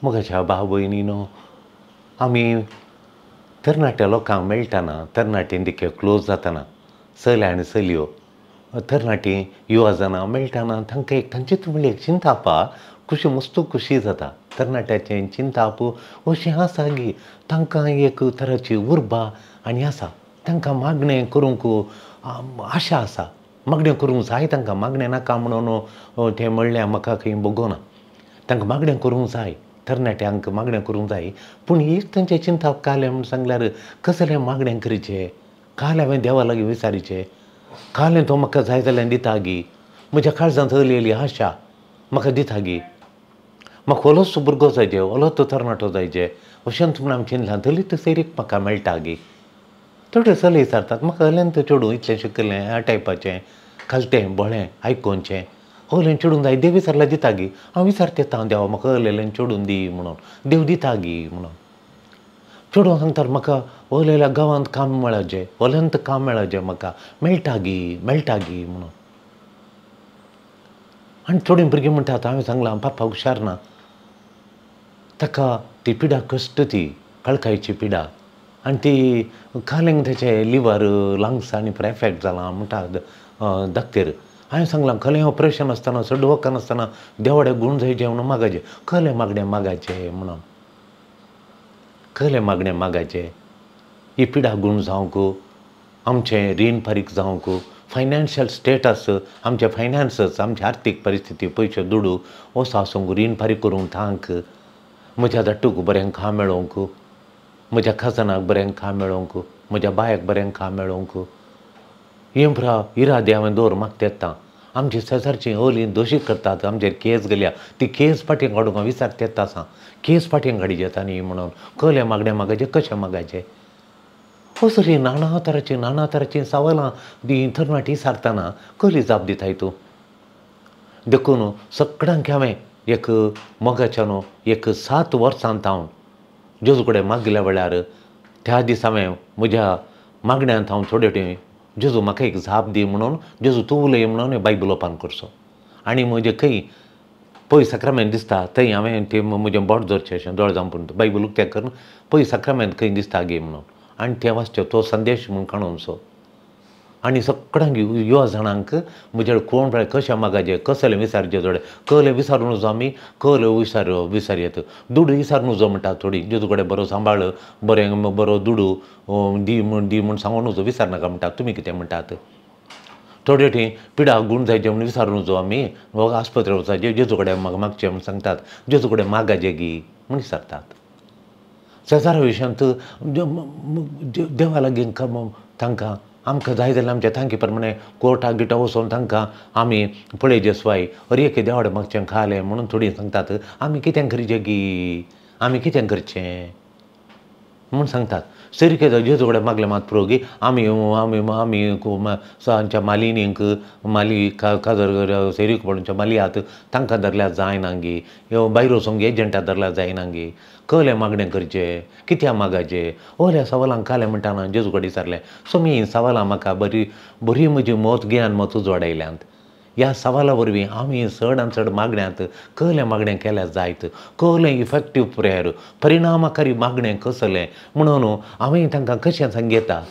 मोगाच्या भाव भयणीनो, आमी तरणाट्या लोकांक मेळटना, तरणाटीं देखील क्लोज जातना, चले आनी चलयो, तरणाटीं युवा जाणां मेळटना तांकां एक तांचेच म्हणल्यार एक चिंतापा खुशी, मस्त खुशी जाता. तरणाट्याचें चिंताप अशें आसा की तांकां एक तराची उर्बा आनी आसा, तांकां मागणें करूंक आशा आसा, मागणें करूंक जाय तांकां, मागणें नाका म्हणून तें म्हणल्यार म्हाका खंय भोगोना. तांकां मागणें करूंक जाय, तरणाट्यांक मागणें करूंक जाय. पूण एक तांचें चिंताप कालें म्हूण सांगल्यार कसलें मागणें करचें, काल हांवें देवा लागीं विचारीचें, कालें तो म्हाका जाय जाल्यार दिता गी, म्हज्या काळजांत उलयली आशा म्हाका दिता गी, म्हाका ओलोच भुरगो जायचे, ओलोच तरणाटो जायचे अशेंच म्हूण आमी चिंतलां तरी सैरीक म्हाका मेळटा गी. थोडे चले विचारतात म्हाका अलेंत चेडूं इतलें शिकलें ह्या टायपाचें खालतें बोळें आयकोनचें अहलें चेडूं जाय, देव विचारल्यार दिता गी. हांव विचारता येता देवा म्हाका अहलेलें चेडूं दी म्हणून, देव दिता गी म्हणून. चेडूं सांगतात म्हाका अहलेल्या गांवांत काम मेळचें, ओल्यांत काम मेळचें, म्हाका मेळटा गी, मेळटा गी म्हणून. आनी थोडीं भुरगीं म्हणटात हांवें सांगलां पापा हुशार ना, ताका ती पिडा कश्ट, ती कळकायची पिडा आनी ती कालेंक तेचें लिवर लंग्स आनी एफेक्ट जालां म्हणटा दाक्तेर. हांवें सांगलां खलें ऑपरेशन आसतना चड वखद नासतना देवाडे गूण जायचें म्हणून मागाचें, कहलें मागणें मागाचें म्हणून, कहलें मागणें मागाचें, ही पिडा गूण जावंक, आमचें रीण फारीक जावंक, फायनान्शियल स्टेटस, आमचे फायनान्सस, आमची आर्थीक परिस्थिती, पयशे दुडू असो आसूंक, रीण फारीक करूंक तांक, म्हज्या धाटूक बरें खा मेळोवंक, म्हज्या खजनाक बरें खा मेळोवंक, म्हज्या बायक बरें खा मेळोवंक, हें पुरा इरादे हांवें दवर मागता येता. आमची शेजारची ओली दोशी करतात, आमचेर केस गेल्या ती केस फाटीं काडूंक हांव विचारता येता आसा, केस फाटीं काडीत येता न्ही म्हणून कहलें मागणें मागाचें, कशें मागाचें, असली नाना तराचीं नाना तराचीं सवालां ती तरणाटी विचारतना कहली जाप दिताय तूं. देखून सगळ्यांक हांवें एक मोगाच्यान एक 7 वर्सां हांव जेजू कडेन मागल्या वेळार त्या दीस हांवें म्हज्या मागण्यांत हांव थोडे जेजू म्हाका एक जाप दी म्हणून, जेजू तूं उलय म्हणून बायबल ओपन करचो आनी म्हजें खंय पय साक्रामेंत दिसता थंय हांवें तें म्हजें बोट धरचें अशें दोळे जावन बायबल उक्तें करून पय साक्रामेंत खंय दिसता गे म्हणून, आनी तें वाचचें तो संदेश म्हूण काडूनसो. आनी सगळ्यांक युवा जाणांक म्हजे कोण पळय कशें मागाचें, कसलें विचारचें, थोडे कहलें विचारून न्हू आमी कहलें विचार येता, दुडू विचारून न्हू म्हणटा थोडी, जेजू कडेन बरो सांबाळ, बरें बरो दुडू दी म्हूण दी म्हूण सांगून न्हू, विचार नाका म्हणटा, तुमी कितें म्हणटात. थोडे थंय पिडा गूण जायचें म्हूण विचारून न्हू आमी आस्पत्रे वचाचें, जेजू कडेन मागचें म्हूण सांगतात, जेजू कडेन मागाचें गी म्हूण विचारतात. शेजारा विशयांत देवा लागीं तांकां आमकां जाय जाल्यार आमच्या तांकी प्रमाणे कोर्टाक गिटा वचोन तांकां आमी पळयचे स्वाय अरे एके देवाडे मागचें खालें म्हणून थोडीं सांगतात, आमी कितें करचें गी, आमी कितें करचें म्हूण सांगतात. सारकें जेजू कडेन मागलें मात पुरो गी आमी आमी आमी आमच्या मालिनींक माली काजर सेरीक पडूनच्या मालियात तांकां धरल्यार जायना गी, भायर वचोंक एजंटा धरल्यार जायना गी, कहलें मागणें करचें, कित्याक मागाचें, ओल्या सवालांक कालें म्हणटा जेजू कडेन विचारलें. सो मी सवालां म्हाका बरी बरी म्हजी मत ज्ञान मत उजवाडायल्यांत. ह्या सवाला वरवीं आमी चड आनी चड मागण्यांत कहलें मागणें केल्यार जायत, कहलें इफेक्टीव प्रेयर, परिणामकारी मागणें कसलें म्हणून हांवें तांकां कशें सांगता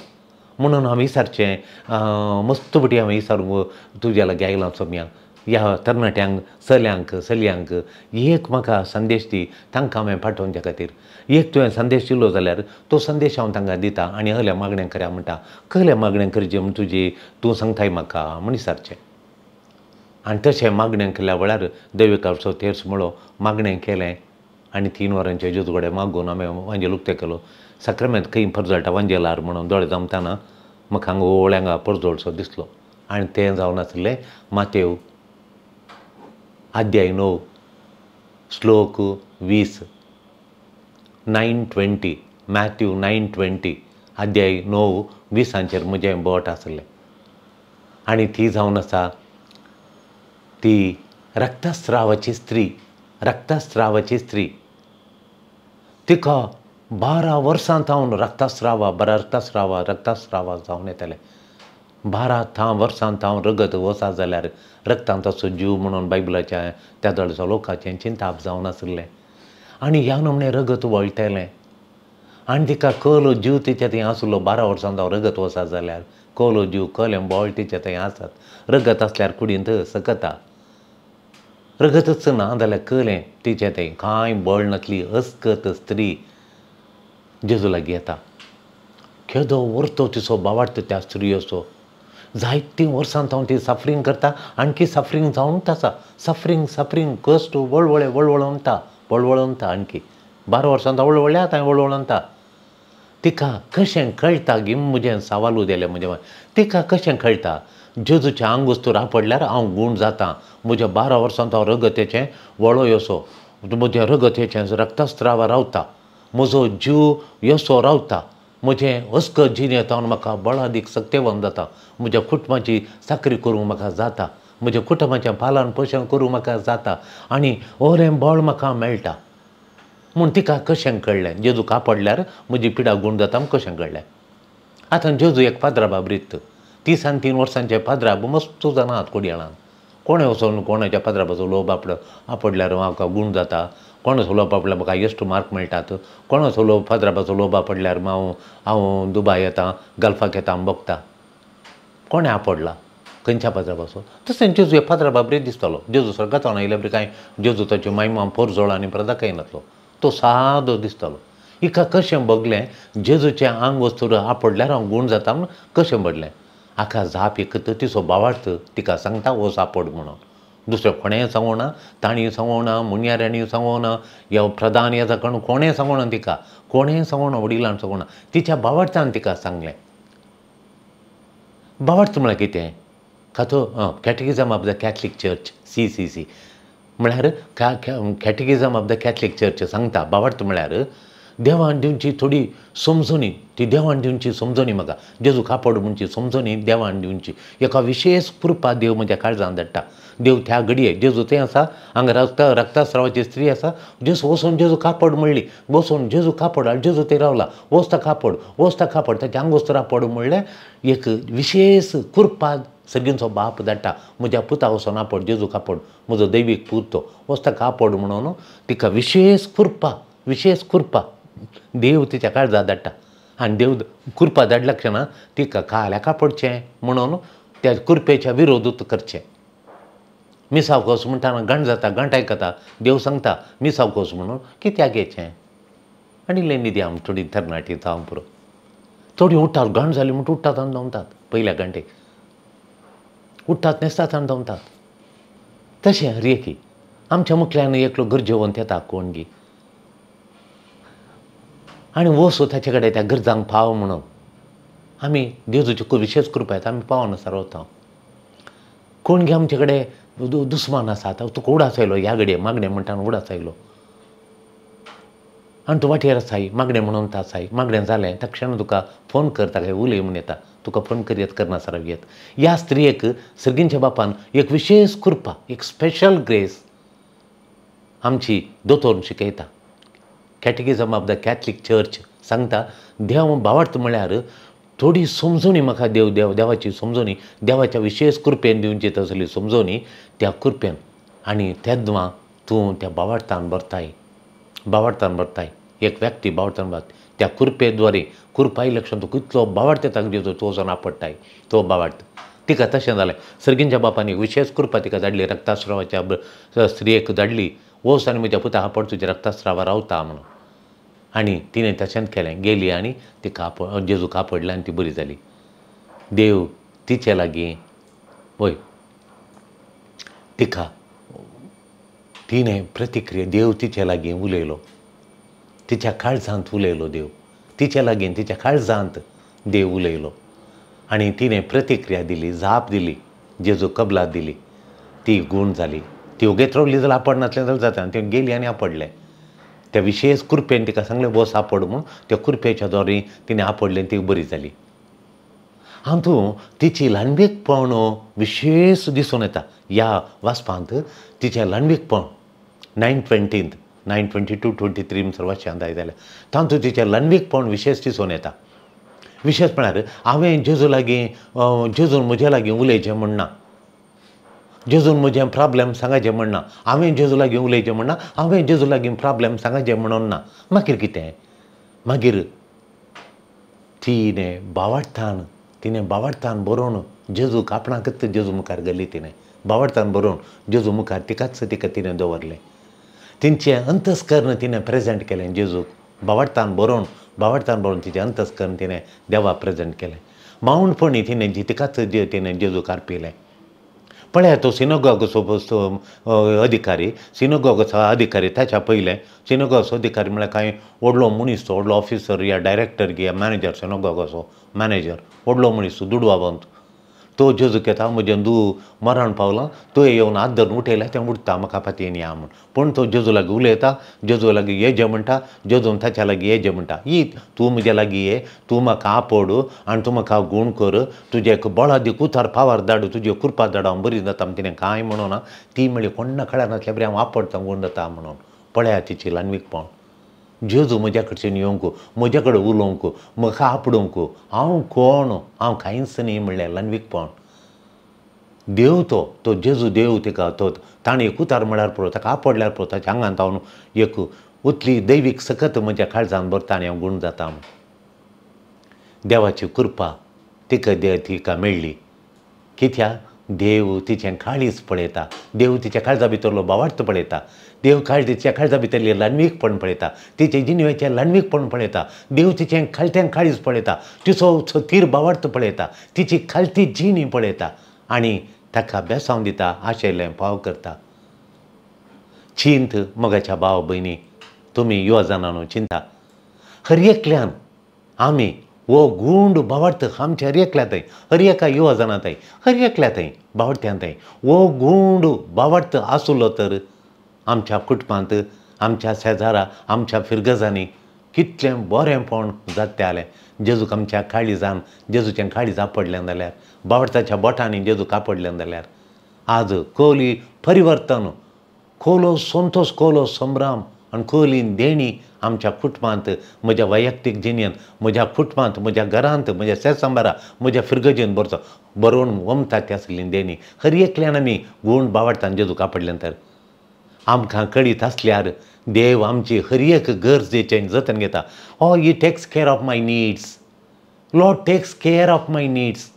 म्हणून हांवें विचारचें मस्त पटी हांवें विचारूंक तुज्या लागीं आयलां सोम्या. ह्या तरणाट्यांक चल्यांक चलयांक एक म्हाका संदेश दी, तांकां हांवें पाठोवच्या खातीर एक तुवें संदेश दिलो जाल्यार तो संदेश हांव तांकां दिता आनी कहलें मागणें करया म्हणटा, कहलें मागणें करचें म्हूण तुजी तूं सांगताय म्हाका म्हूण विचारचें. आनी तशें मागणें केल्या वेळार देविकाचो तेर्स म्हळो मागणें केलें आनी 3 वरांचें जेजू कडेन मागून हांवें वांजेल उक्तें केलो. साक्रामेंत खंय परजळटा वांजेलार म्हणून दोळे जमतना म्हाका हांगा ओवळ्यांगा परजळसो दिसलो आनी तें जावन आसलें मातेव अध्याय 9 श्लोक 20, 9:20, मॅथ्यू 9:20 अध्याय 9 20 म्हजें बोट आसलें आनी ती जावन आसा ती रक्तस्रावाची स्त्री. रक्तस्रावाची स्त्री तिका 12 वर्सां जावन रक्तस्रावा बरा रक्तस्रावा रक्तस्रावा जावन येतालें. 12 वर्सां जावन रगत वचा जाल्यार रक्तांत असो जीव म्हणून बायबलाच्या त्या दळच्या लोकांचें चिंताप जावन आशिल्लें. आनी ह्या नमणे रगत वळटलें आनी तिका कलो जीव तिच्या थंय आसलो 12 वर्सां जावं रगत वचत जाल्यार कलो जीव कलें बळ तिच्या थंय आसात रगत आसल्यार कुडींत सकता रगतच ना जाल्यार कलें तिचें थंय कांय बळ नासली अस्कत स्त्री जेजू लागीं येता. केदो वर्तो तिचो बावार्थ त्या स्त्रियेचो. जायतीं वर्सां जावन ती सफरींग करता आणखी सफरींग जावनूच आसा सफरींग सफरींग कश्ट वळवळे वळवळोनता वळवळोनता आणखी 12 वर्सां जावन वळवळ्या आतां वळवळोनता. तिका कशें कळटा गी म्हजें सवालू दिलें म्हजें तिका कशें कळटा जेजूचें आंग वस्तू आपडल्यार हांव गूण जाता म्हज्या 12 वर्सां हांव रगतेचें वळो येसो म्हज्या रगतेचें रक्तस्त्राव रावता म्हजो जीव येसो रावता म्हजें अस्कत जिणेंत हांव म्हाका बळादीक सक्तेवन जाता म्हज्या कुटुंबाची चाकरी करूंक म्हाका जाता म्हज्या कुटुंबाचें पालन पोशण करूंक म्हाका जाता आनी ओरें बळ म्हाका मेळटा म्हूण तिका कशें कळ्ळें जेजू कापडल्यार म्हजी पिडा गूण जाता म्हूण कशें कळ्ळें. आतां जेजू एक पाद्राबा रित्त 3 आनी 3 वर्सांचे पाद्राब मस्त जाणात कोडयाळान कोणें वचून कोणाच्या पाद्राबाचो लोब आपडल्यार म्हाका गूण जाता कोणाचो लोब आपडल्यार म्हाका हायस्ट मार्क मेळटात कोणाचो लोब पाद्राबाचो लोब आपडल्यार हांव हांव दुबाय येता गल्फाक येता भोगता कोणें आपडला खंयच्या पाद्राबाचो. तशें जेजू एक पाद्राबा बरें दिसतालो जेजू स्वर्गांत आयिल्ल्या बरी कांय जेजू ताच्यो मायमा पोरजोळ आनी दाखयनासलो तो सादो दिसतालो. हिका कशें भोगलें जेजूचें आंग वस्तू आपडल्यार हांव गूण जाता म्हूण कशें भडलें. हाका जाप एक तिचो बावार्थ तिका सांगता वच आपड म्हणून दुसरें कोणेंय सांगोना तांणी सांगोना मुनयाऱ्यांनी सांगोना ह्या प्रधान येता कोण कोणें सांगोना तिका कोणेंय सांगोना वडिलान सांगोना तिच्या बावार्थान तिका सांगलें. बावार्थ म्हळ्यार कितें कातो catechism of the Catholic church CCC म्हळ्यार catechism of the Catholic church सांगता बावार्थ म्हळ्यार देवान दिवची थोडी समजणी ती देवान दिवची समजणी म्हाका जेजू कापड म्हणची समजणी देवान दिवची एका विशेष कृपा देव म्हज्या काळजान धाडटा. देव त्या घडये जेजू थंय आसा हांगा रक्तस्रावाची स्त्री आसा जेजू वचून जेजू कापड म्हणली वचून जेजू कापड आनी जेजू थंय रावला वचता कापड वचता कापड ताच्या आंगोस्तर पड म्हणलें एक विशेष कृपा सर्गींचो बाप धाडटा म्हज्या पुता वचून आपड जेजू कापड म्हजो दैवीक पूत तो वचता कापड म्हणून तिका विशेष कृपा विशेष कृपा देव तिच्या काळजा धाडटा आनी देव कृपा धाडल्या क्षणा तिका काल्या कापडचें म्हणून त्या कृपेच्या विरोधूत करचें. मिसाव कोस म्हणटा गांठ जाता गांठ आयकता देव सांगता मिसाव कोस म्हणून कित्याक घेचें आनी इल्लें निदी आम थोडी तरणाटी जावं पुरो थोडी उठ्ठात गांठ जाली म्हण उठ्ठात आनी धांवतात पयल्या घांटेक उठ्ठात न्हेसतात आनी धांवतात. तशें हर एकी आमच्या मुखल्यान एकलो गरजेवंत येता कोण गी आनी वचो ताचे कडेन त्या गरजांक पाव म्हणून आमी जेजूची विशेष कृपा येता आमी पावना वता. कोण गे आमचे कडेन दुस्मान आसा तुका उडास आयलो ह्या घडये मागणें म्हणटा उडास आयलो आनी तूं वाटेर आसाय मागणें म्हणून आसाय मागणें जालें त्या क्षण तुका फोन करता काय उलय म्हूण येता तुका फोन करयत करनासर येत. ह्या स्त्रियेक सर्गींच्या बापान एक विशेष कृपा एक स्पेशल ग्रेस आमची दोतोर शिकयता. Catechism of the Catholic church सांगता देव बावार्थ म्हळ्यार थोडी समजणी म्हाका देव देव देवाची समजणी देवाच्या विशेष कृपेन दिवची तसली समजणी त्या कृपेन आनी तेदवा तूं त्या बावार्थान भरताय बावार्थान भरताय एक व्यक्ती बावार्थान भरता त्या कृपेद्वारे कृपा आयल्या क्षण तूं कितलो बावार्थ येता दिवचो तो वचून आपडटाय तो बावार्थ. तिका तशें जालें सर्गींच्या बापान एक विशेष कृपा तिका धाडली रक्तस्रावाच्या स्त्रियेक धाडली वच आनी म्हज्या पुता आपड तुज्या रक्तस्रावा रावता म्हणून आनी तिणें तशेंच केलें गेली आनी तिका जेजूक आपडलें आनी ती बरी जाली. देव तिचे लागीं वय तिका तिणें प्रतिक्रिया देव तिचे लागीं उलयलो तिच्या काळजांत उलयलो देव तिचे लागीं तिच्या काळजांत देव उलयलो आनी तिणें प्रतिक्रिया दिली जाप दिली जेजू कबलात दिली ती गूण जाली. ती ओगेत रावली जाल्यार आपडनासलें जाल्यार जाता आनी ती गेली आनी आपडलें त्या विशेष कृपेन तिका सांगलें बस आपड म्हूण त्या कृपेच्या द्वारे तिणें आपडलें आनी ती बरी जाली. हातूंत तिची ल्हानवीकपण विशेष दिसून येता ह्या वाचपांत तिचें ल्हानवीकपण 9:20 9:22 23 सर्वांत जाल्यार तातूंत तिचें ल्हानवीकपण विशेष दिसून येता. विशेष म्हळ्यार हांवें जेजू लागीं जेजून म्हज्या लागीं उलयचें म्हण ना जेजून म्हजें प्रॉब्लेम सांगाचें म्हणना, हांवें जेजू लागीं उलयचें म्हणना, हांवें जेजू लागीं प्रॉब्लेम सांगाचें म्हणून ना. मागीर कितें? मागीर तिणें बावडतान बरोवन जेजूक आपणाकच जेजू मुखार घाली. तिणें बावडतान बरोवन जेजू मुखार तिकाच तिका तिणें दवरलें. तिचें अंतस्कर्ण तिणें प्रेजेंट केलें जेजूक. बावडतान बरोवन तिचें अंतस्कर्ण तिणें देवा प्रेजेंट केलें. माऊंडपणी तिणें तिकाच तिणें जेजूक आर्पिलें. पळया तो सिनोगॉगाचो अधिकारी, सिनोगॉगाचो अधिकारी ताच्या पयलें सिनोगॉगाचो अधिकारी म्हळ्यार कांय व्हडलो मनीस, तो व्हडलो ऑफिसर या डायरेक्टर या मॅनेजर, सिनोगॉगाचो मॅनेजर व्हडलो मनीस, दुडवावंत. तो जेजूक येता, म्हजें दू मरण पावलां, तुवें येवन हात धरून उठयल्यार तें उठता, म्हाका फाटीन या म्हूण. पूण तो जेजू लागीं उलयता, जेजू लागीं येजे म्हणटा, जेजून ताच्या लागीं येजे म्हणटा, ही तूं म्हज्या लागीं ये, तूं म्हाका आपोड आनी तूं म्हाका गूण कर, तुजें एक बळादीक उतार पावर धाड, तुजी कृपा धाड, हांव बरी जाता. तिणें कांय म्हणूना. ती म्हणली कोण्णा कळनासल्या बरी हांव आपडटा गूण जाता म्हणून. पळया तिची ल्हानवीकपण. जेजू म्हज्या कडच्यान येवंक, म्हज्या कडेन उलोवंक, म्हाका आपडोवंक, हांव कोण, हांव कांयच न्ही म्हणलें ल्हानवीकपण. देव तो तो जेजू देव तिका तो ताणें एक उतार म्हळ्यार पुरो, ताका आपडल्यार पुरो, ताच्या आंगान हांव एक उतली दैवीक सकत म्हज्या काळजान भरता आनी हांव गूण जाता. देवाची कृपा तिका तिका मेळ्ळी. कित्याक? देव तिचें काळीज पळयता, देव तिच्या काळजा भितरलो भावार्थ पळयता, देव तिच्या काळजा भितरलें ल्हानवीकपण पळयता, तिचें जिणेचें ल्हानवीकपण पळयता, देव तिचें खालत्यान काळीज पळयता, तिचो तीर भावार्थ पळयता, तिची खालती जिणी पळयता आनी ताका बेसांव दिता, आशेलें पाव करता. चिंत मोगाच्या भाव भयणी, तुमी युवा जाणां न्हू, चिंता हर एकल्यान आमी हो गूंड भावार्थ आमच्या हर एकल्या थंय, हर एका युवा जाणां थंय, हर एकल्या थंय भावार्थ्यां थंय हो गूंड भावार्थ आसलो तर आमच्या कुटुंबांत, आमच्या शेजारा, आमच्या फिरगजांनी कितलें बरेंपण जातालें. जेजूक आमच्या काळीजान, जेजूचें काळीज आपडलें जाल्यार, भावार्थाच्या बोटांनी जेजूक आपडलें जाल्यार आज कोली परिवर्तन, कोलो संतोश, कोलो संभ्राम आनी कोली देणी आमच्या कुटुंबांत, म्हज्या वैयक्तीक जिणेंत, म्हज्या कुटुंबांत, म्हज्या घरांत, म्हज्या शेजारा, म्हज्या फिरगजेन बरचो बरोवन वमता ती आसली देणी. हर एकल्यान आमी गूण बावडटान जेजूक आपडलें तर आमकां कळीत आसल्यार देव आमची हर एक गरजेचें जतन घेता. Oh, he takes care of my needs, Lord takes care of my needs,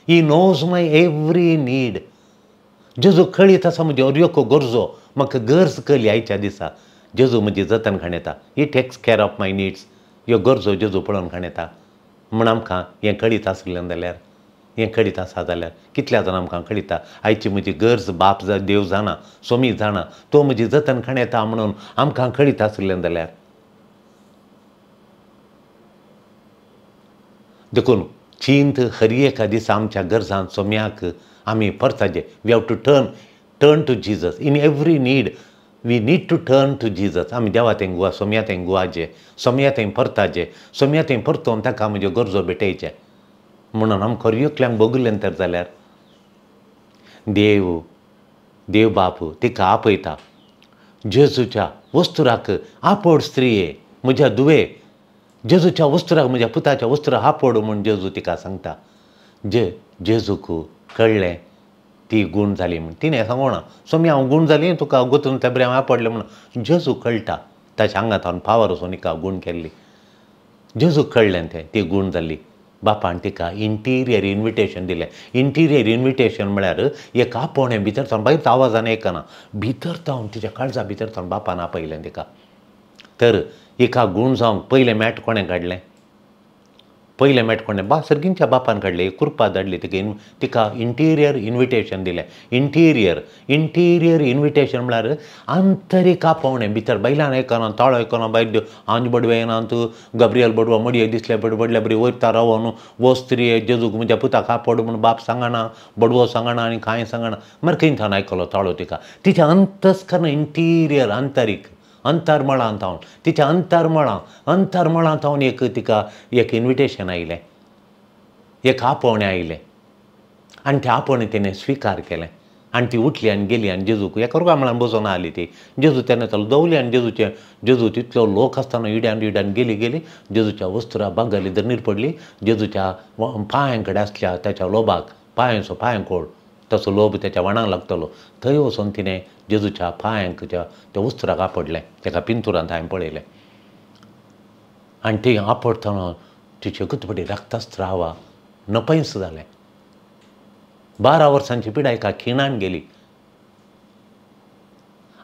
he knows my every need. जेजू कळीत आसा म्हजी हर एक गरजो, म्हाका गरज कळ्ळी आयच्या दिसा, जेजू म्हजी जतन खाणेता. He takes care of my needs, ह्यो गरजो जेजू पळोवन खाणेता. म्हूण आमकां हें कळीत आसलें जाल्यार, हें कळीत आसा जाल्यार कितल्या जाणां आमकां कळिता आयची म्हजी गरज बाप देव जाणा, सोमी जाणा, तो म्हजी जतन खाणेता म्हणून आमकां कळीत आसलें जाल्यार. देखून चिंत हर एका दिसा आमच्या गरजांत सोम्याक आमी परताचे. We have to turn to Jesus in every need. We need to turn to Jesus. आमी देवा थंय गुवा, सोम्या थंय गुवाचे, सोम्या थंय परताचे, सोम्या थंय परतोवन ताका म्हज्यो गरजो भेटयचे. म्हणून आमकां एकल्यांक भोगलें तर जाल्यार देव देव बाप तिका आपयता. जेजूच्या वस्तुराक आपोड स्त्रिये, म्हज्या धुवे, जेजूच्या वस्तुराक, म्हज्या पुताच्या वस्तुराक आपोड म्हूण जेजू तिका सांगता. जेजूक कळ्ळें ती गूण जाली म्हूण. तिणें सांगोना सोमी हांव गूण जाली तुका गोतून त्या बरें हांव आपडलें म्हणून. जेजू कळटा ताच्या आंगांत हांव पावर वचून हिका गूण केल्ली. जेजू कळ्ळें तें ती गूण जाली. बापान तिका इंटिरियर इन्विटेशन दिलें. इंटिरियर इन्विटेशन म्हळ्यार एक आपोवणें भितर सावन, भायर आवाजान आयकना, भितर जावन तिच्या काळजा भितर सावन बापान आपयलें तिका. तर हिका गूण जावंक पयलें मॅट कोणें काडलें? पयलें मॅट कोणें? बा सर्गींच्या बापान काडलें. एक कृपा धाडली तिका, तिका इंटिरियर इन्विटेशन दिलें. इंटिरियर इन्विटेशन म्हळ्यार आंतरीक आपोवणें. भितर बायलान आयकना, ताळो आयकना, भायर आंज बडवे येना, तूं गब्रियल बडवा मडये दिसले बडल्या बरी वयता रावन वो स्त्रिये जेजूक म्हज्या पुताक आपड म्हूण बाप सांगना, बडवो सांगना आनी कांय सांगना. मागीर खंय थावन आयकलो ताळो तिका. तिच्या अंतस्कर्ण इंटिरियर आंतरीक अंतर्मळांत हांव तिच्या अंतर्मळांत हांव एक तिका एक इन्विटेशन आयलें, एक आपोवणें आयलें आनी तें आपोवणें तिणें स्विकार केलें. आनी ती उठली आनी गेली आनी जेजूक एका रुखा म्हळ्यार बसून आसली ती. जेजू तेन्ना ताका दवली आनी जेजूचें जेजू तितलो लोक आसतना इड्यान इड्यान गेली गेली जेजूच्या वस्तुरा बागली धरणीर पडली. जेजूच्या पांयां कडेन आसल्या ताच्या लोबाक पांयांचो पांयांकोड ताचो लोभ त्याच्या वाणांक लागतलो. थंय वचून तिणें जेजूच्या पांयांक त्या वस्त्राक आपडलें, ताका पिंतुरांत हांवें पळयलें. आनी ती आपडटना तिचे गुतपटी रक्तस्राव नपयस जालें. 12 वर्सांची पिडा एका खिणान गेली.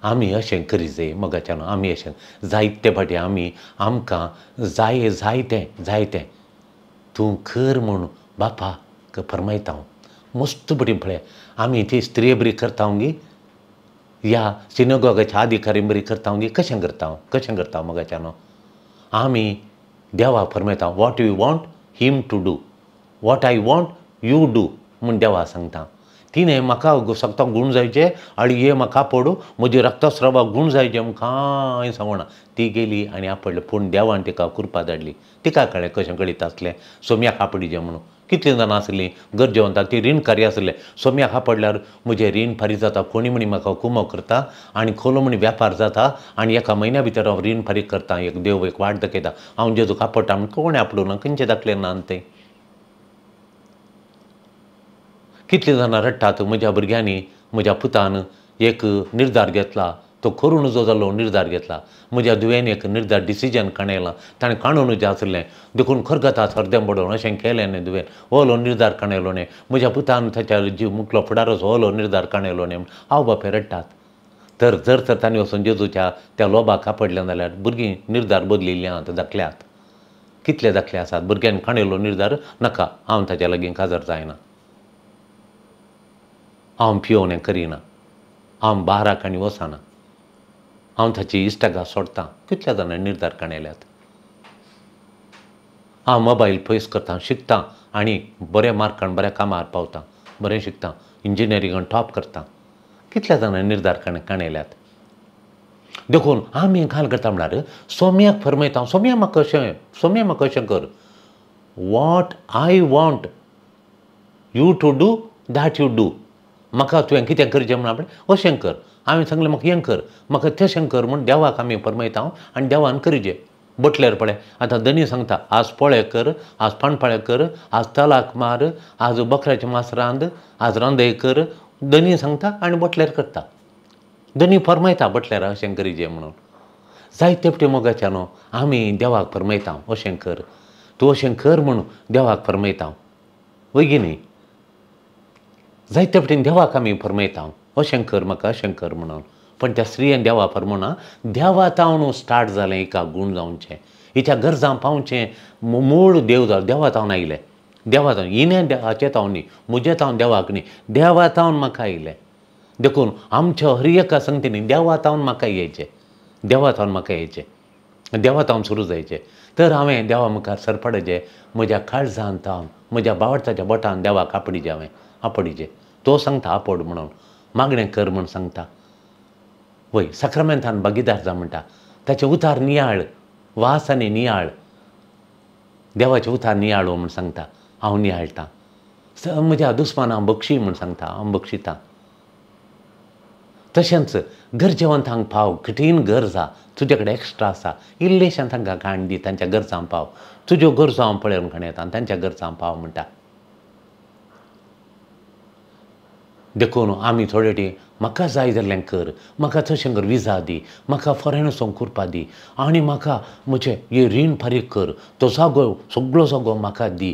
आमी अशें करी जाय मोगाच्यान, आमी अशें जायते फाटी आमी आमकां जाय जायतें जायतें तूं कर म्हूण बापाक फरमायता. हांव मस्त बरी पळय आमी ती स्त्रिये बरी करता गी या सिनेगॉगाच्या अधिकारी बरी करता गी, कशें करता कशें करता मोगाच्यान. आमी देवा फरमायता what you want him to do, what I want you do म्हूण देवा सांगता. तिणें म्हाका सगता गूण जायचे आनी हे म्हाका पडूं म्हजी रक्तस्रावाक गूण जायचे म्हूण कांय सांगना. ती गेली आनी आपडलें, पूण देवान तिका कृपा धाडली. तिका कळ्ळें कशें कळीत आसलें सोम्याक आपडीचें म्हणून. कितलीं जाणां आसलीं गरजेवंतां, ती रीणकारी आसले. सोम्याक आपडल्यार म्हजें रीण फारीक जाता, कोणी म्हणी म्हाका कुमो करता आनी खोलो म्हणी व्यापार जाता आनी एका म्हयन्या भितर हांव रीण फारीक करता. एक देव एक वाट दाखयता, हांव जेजूक आपडटा म्हूण कोणें आपडूं ना, खंयचें दाखलें ना तें. कितलीं जाणां रडटात म्हज्या भुरग्यांनी म्हज्या पुतान एक निर्धार घेतला, तो करूं नजो जालो निर्धार घेतला. म्हज्या धुवेन एक निर्धार डिसिजन काणयलां, ताणें काणूं नजो आसलें देखून खरगता सर्दें पडून अशें केलें न्ही धुवेन, ओलो निर्धार काणयलो न्ही. म्हज्या पुतान ताच्या जीव मुखलो फुडारच ओलो निर्धार काणयलो न्ही. आवय बापूय रडटात. तर जर तर तांणी वचून जेजूच्या त्या लोबाक आपडलें जाल्यार भुरगीं निर्धार बदलिल्लीं आहा दाखल्यात. कितले दाखले आसात भुरग्यांनी काणयलो निर्धार नाका, हांव ताच्या लागीं काजार जायना, हांव पियोवन हें करिना, हांव बाराक आनी वचना, हांव ताची इश्टागां सोडटां. कितल्या जाणांनी निर्धार काणयल्यात. हांव मोबायल पयस करता, शिकतां आनी बऱ्या मार्कान बऱ्या कामार पावता, बरें शिकतां, इंजिनियरिंगान टॉप करता. कितल्या जाणांनी निर्धार काणयल्यात. देखून आमी घाल करता म्हळ्यार सोम्याक फरमायता, सोम्या म्हाका अशें, सोम्या म्हाका अशें कर. What I want you to do that you do. म्हाका तुवें कितें करचें म्हूण आपणें अशें कर, हांवें सांगलें म्हाका हें कर, म्हाका तशें कर म्हूण देवाक आमी फरमायता आनी देवान करचें. बटल्यार पळय आतां धनी सांगता आज पोळे कर, आज पाणपाळे कर, आज तलाक मार, आज बोकऱ्याचें मांस रांद, आज रांदय कर. धनी सांगता आनी बटल्यार करता. धनी फरमायता बटल्यार अशें करीचें म्हणून. जायते फावटी मोगाच्या न्हू आमी देवाक फरमायता अशें कर, तूं अशें कर म्हूण देवाक फरमायता वय न्ही. जायते फावटीन देवाक आमी फरमायता अशें कर म्हाका अशें कर म्हणून. पण त्या स्त्रियेन देवा फरमाना, देवा तावन स्टार्ट जालें हिका गूण जावचें, हिच्या गरजां पावचें मूळ देव जालो देवा तावन आयलें. देवा तावन हिणें हाचे तावन न्ही, म्हजे तावन देवाक न्ही, देवा तावन म्हाका आयलें. देखून आमच्या हर एका संगतीनी देवा तावन म्हाका येयचें, देवा तावन म्हाका येयचें, देवा तावन सुरू जायचें. तर हांवें देवा मुखार सरपडचें, म्हज्या काळजान तावन म्हज्या बावडताच्या बोटान देवाक आपडीचें, हांवें आपडीचें. तो सांगता आपड म्हणून, मागणें कर म्हूण सांगता. वय साक्रामेंतान भागीदार जा म्हणटा, ताचें उतार नियाळ, वास आनी नियाळ, देवाचें उतार नियाळो म्हूण सांगता. हांव नियाळटां, म्हज्या दुस्मान हांव बक्षी म्हूण सांगता, हांव बक्षितां. तशेंच गरजेवंतांक पाव, कठीण गरज आहा तुजे कडेन एक्स्ट्रा आसा, इल्लेशें तांकां काण दी, तांच्या गरजांक पाव, तुज्यो गरजो हांव पळोवन काण येता आनी तांच्या गरजांक पाव म्हणटा. देखून आमी थोडे टी म्हाका जाय जाल्लें कर, म्हाका तशें कर, विजा दी, म्हाका फॉरेन वचोंक करपा दी आनी म्हाका म्हजें हें रीण फारीक कर, तो जागो सगळो जागो म्हाका दी,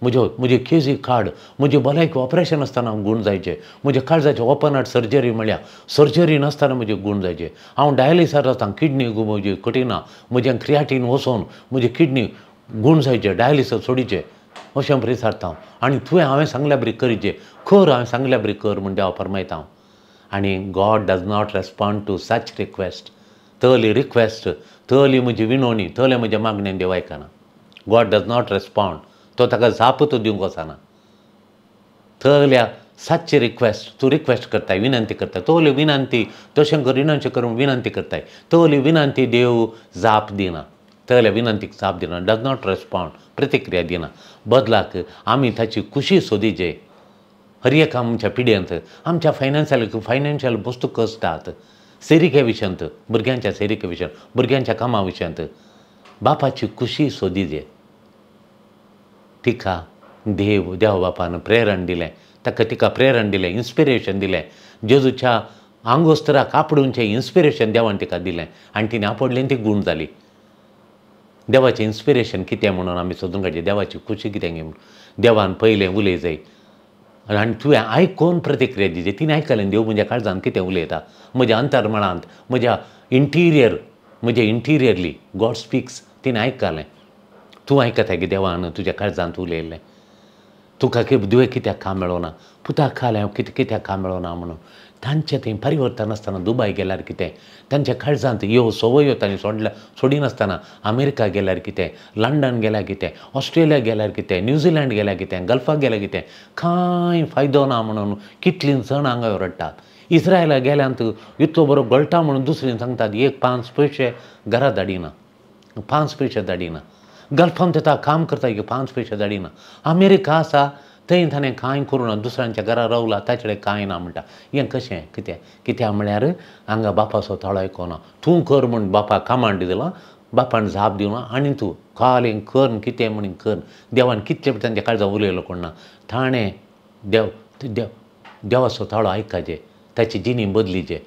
म्हज्यो म्हजे केजी काड, म्हजे भलायकी ऑपरेशन आसतना गूण जायचें, म्हज्या काळजाचें ओपन हार्ट सर्जरी म्हळ्यार सर्जरी नासतना म्हजे गूण जायचे, हांव डायलिसार आसता, किडनी म्हजी कठीण, म्हजें क्रियाटीन वचोन म्हजी किडनी गूण जायचे, डायलिसार सोडीचें अशें बरी सारता हांव. आनी तुवें हांवें सांगल्या बरी करीचें, कर हांवें सांगल्या बरी कर म्हूण देवा फरमायता हांव. आनी God does not respond to such request. तली रिक्वेस्ट, तली म्हजी विनवणी, तले म्हज्या मागणेन देव आयकना. गॉड डज not respond, तो ताका जाप तो दिवंक वचना. तल्या सातची रिक्वेस्ट, तूं रिक्वेस्ट करताय, विनंती करताय, तोली विनंती तशें कर, विनंती करून विनंती करताय, तोली विनंती देव जाप दिना, तल्या विनंतीक जाप दिना, डज not respond, प्रतिक्रिया दिना. बदलाक आमी ताची खुशी सोदीचे. हर एक आमच्या पिड्यांत आमच्या फायनान्शियल वस्तू कष्टात, सेरिके विशयांत, भुरग्यांच्या सेरिके विशयांत, भुरग्यांच्या कामा विशयांत बापाची खुशी सोदीचे. तिका देव देव बापान प्रेरण दिलें, ताका तिका प्रेरण दिलें, इन्स्पिरेशन दिलें. जेजूच्या आंगोस्तराक आपडूनचें इन्स्पिरेशन देवान तिका दिलें आनी तिणें आपडलें आनी ती गूण जाली. देवाचें इन्स्पिरेशन कितें म्हणून आमी सोदून काडचें, देवाची खुशी कितें म्हणून. देवान पयलें उलय जाय आनी तुवें आयकून प्रतिक्रिया दिवची. तिणें आयकलें देव म्हज्या काळजान कितें उलयता, म्हज्या अंतर्मळांत, म्हज्या इंटिरियर, म्हज्या इंटिरियरली गॉड स्पीक्स. तिणें आयकलें. तूं आयकता की देवान तुज्या काळजांत उलयल्लें, तुका तुवें कित्याक काम मेळोना, पुताक खालें हांव कित्याक काम मेळोना म्हणून. तांचें थंय परिवर्तन आसतना दुबाय गेल्यार कितें, तांच्या काळजांत ह्यो संवयो तांणी सोडिनासतना अमेरिका गेल्यार कितें, लंडन गेल्यार कितें, ऑस्ट्रेलिया गेल्यार कितें, न्यूझिलंड गेल्यार कितें, गल्फाक गेल्यार कितें, कांय फायदो ना म्हणून कितलीं जाणां हांगा रडटात. इस्रायला गेल्यान इतलो बरो गळटा म्हणून दुसरीन सांगतात एक 5 पयशे घरा धाडिना, 5 पयशे धाडिना. गल्फान तेता काम करता एक 5 पयशे धाडिना. अमेरिका आसा थंय ताणें कांय करूं ना, दुसऱ्यांच्या घरा रावला, ताचे कडेन कांय ना म्हणटा. हें कशें कितें कित्याक म्हळ्यार हांगा बापाचो ताळो आयकना. तूं कर म्हूण बापाक कमांड दिला, बापान जाप दिवना आनी तूं कालें कर कितें म्हणून कर. देवान कितले तांच्या काळजान उलयलो कोण ना. ताणें देव देव देवाचो ताळो आयकाचे, ताची जिणी बदलीचे,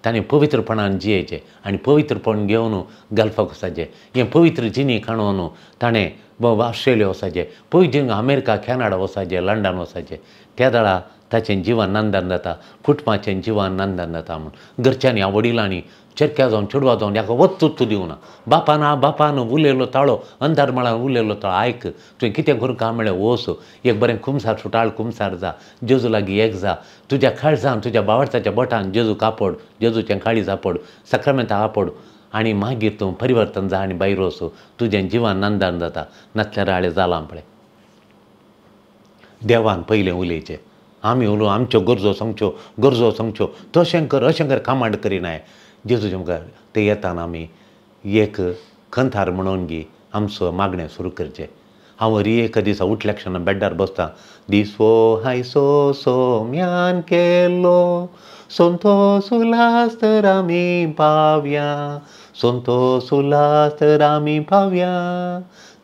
ताणें पवित्रपणान जियेचें आनी पवित्रपण घेवन गल्फाक वचपाचें. हें पवित्र जिणी काणून ताणें ऑस्ट्रेलिया वचपाचें, पवित्र जिणी अमेरिका, कॅनडा वचपाचें, लंडन वचपाचें. त्या वेळार ताचें जिवन नंदन जाता, कुटुंबाचें जिवन नंदन जाता म्हूण. घरच्यांनी, वडिलांनी, चेरक्या जावन, चेडवा जावन हाका वत्तुत्व दिवना. बापान बापान उलयलो ताळो, अंधारमळान उलयलो ताळो आयक, तुवें कितें करूंक काम मेळ्ळें वच, एक बरें कुमसार सुटाळ कुमसार जा, जेजू लागीं एक जा, तुज्या काळजान तुज्या बावडताच्या बोटान जेजू कापड, जेजूचें काळीज आपड, सक्रामेंता आपड आनी मागीर तूं परिवर्तन जा आनी भायर वच, तुजें जिवन नंदन जाता. नासल्यार राळे जालां पळय. देवान पयलें उलयचें, आमी उलोवं, आमच्यो गरजो सांगच्यो, गरजो सांगच्यो, तशें कर अशें कर, कमांड करिनाय. जेजूच्या मुखार ते येताना आमी एक खंतार म्हणून गी आमचो मागणें सुरू करचें. हांव हरी एका दिसा उठल्या क्षणा बेड्डार बसता, दिसो हायसो सोम्यान केलो, संतोस उल्हास तर आमी पावया, संतोस उल्हास तर आमी पावया,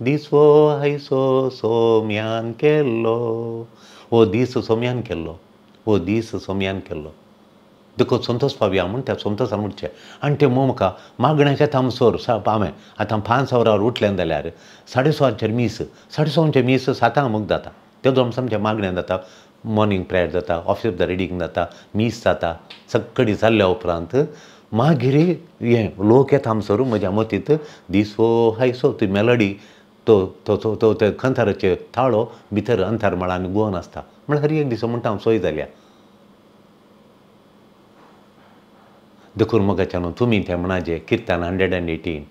दिसो हायसो सोम्यान केलो. हो दीस सोम्यान केल्लो, हो दीस सोम्यान केल्लो, देखून संतोष पावया म्हूण त्या संतोषान उठचें. आनी तें म्हाका मागण्याच्या तामसोर हांवें आतां 5 वरार उठलें जाल्यार 6:30 मीस, 6:30 मीस 7 मुख जाता. तेदो आमचें मागणें जाता, मॉर्निंग प्रेयर जाता, ऑफिस ऑफ the reading जाता, मीस जाता. सगळी जाल्ल्या उपरांत मागीर हें लोक येता आमसर म्हज्या मतींत दिसो हायसो ती मेलडी, तो तो तो तो खंताराचे थाळो भितर अंतरमळान गोवन आसता. म्हळ्यार हर एक दिसा म्हणटा हांव सोय जाल्या. देखून मोगाच्यान तुमी तें म्हणाजे किर्तन 118,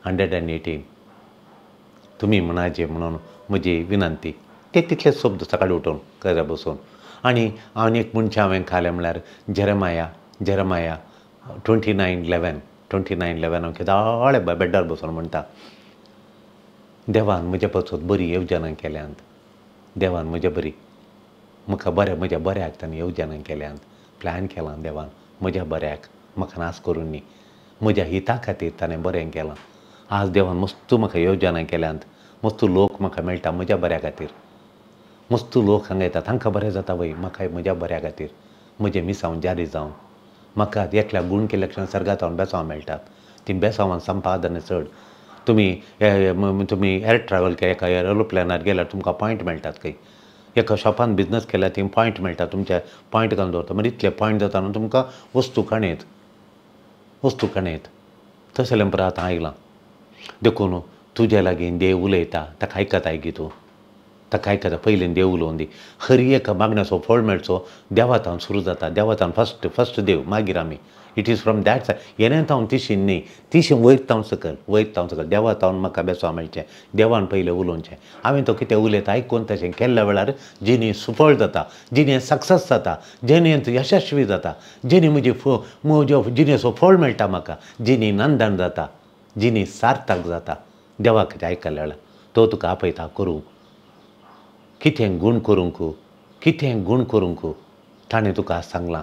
118 तुमी म्हणाजे म्हणून म्हजी विनंती. ते तितलेच शब्द सकाळी उठून घरा बसून. आनी आनी एक मनशां हांवें खालें म्हळ्यार जेरेमाया, जेरेमाया 29:11, 29:11 हांव केदाळे बेड्डार बसून म्हणटा, देवान म्हज्या पासत बरी येवजणां केल्यांत, देवान म्हज्या बरी म्हाका बरें म्हज्या बऱ्याक ताणें येवजणां केल्यांत, प्लॅन केलां देवान म्हज्या बऱ्याक, म्हाका नाश करून न्ही, म्हज्या हिता खातीर ताणें बरें केलां. आज देवान मस्त म्हाका येवजणां केल्यांत, मस्त लोक म्हाका मेळटा म्हज्या बऱ्या खातीर, मस्त लोक हांगा येतात तांकां बरें जाता वय, म्हाका म्हज्या बऱ्या खातीर, म्हजें मिसांव जारी जावन म्हाका एकल्या गूण केल्ल्या क्षण सर्गात हांव बेसांव मेळटात, ती बेसांवान संपादन चड. तुमी तुमी एअर ट्रॅवल केल्या, एका एरोप्लेनार गेल्यार तुमकां पॉयंट मेळटात, खंय एका शॉपान बिजनस केल्यार थंय पॉयंट मेळटा, तुमच्या पॉयंट घालून दवरता, मागीर इतले पॉयंट जाता न्हू तुमकां वस्तू काणयत, वस्तू काणयत. तशें परत आतां आयलां. देखून तुज्या लागीं देव उलयता, ताका आयकताय गी तूं, ताका आयकता. पयलीं देव उलोवन दी, हर एका मागण्याचो फळ मेळचो देवातान सुरू जाता. देवातान फस्ट फस्ट देव, मागीर आमी. It is from that side. येणे तावन तिशीन न्ही, तिशीन वयर तावन सकल, वयर तावन सकल. देवा तावन म्हाका बेसो मेळचें, देवान पयलें उलोवचें. हांवें तो कितें उलयता आयकून तशें केल्ल्या वेळार जिणी सुफळ जाता, जिणें सक्सेस जाता, जिणेंत यशस्वी जाता, जिणी म्हजी म्हज्या जिणेचो फळ मेळटा म्हाका, जिणी नंदन जाता, जिणी सार्थक जाता. देवाक कितें आयकल्या वेळार तो तुका आपयता करूंक, कितें गूण करूंक, कितें गूण करूंक ताणें तुका सांगलां.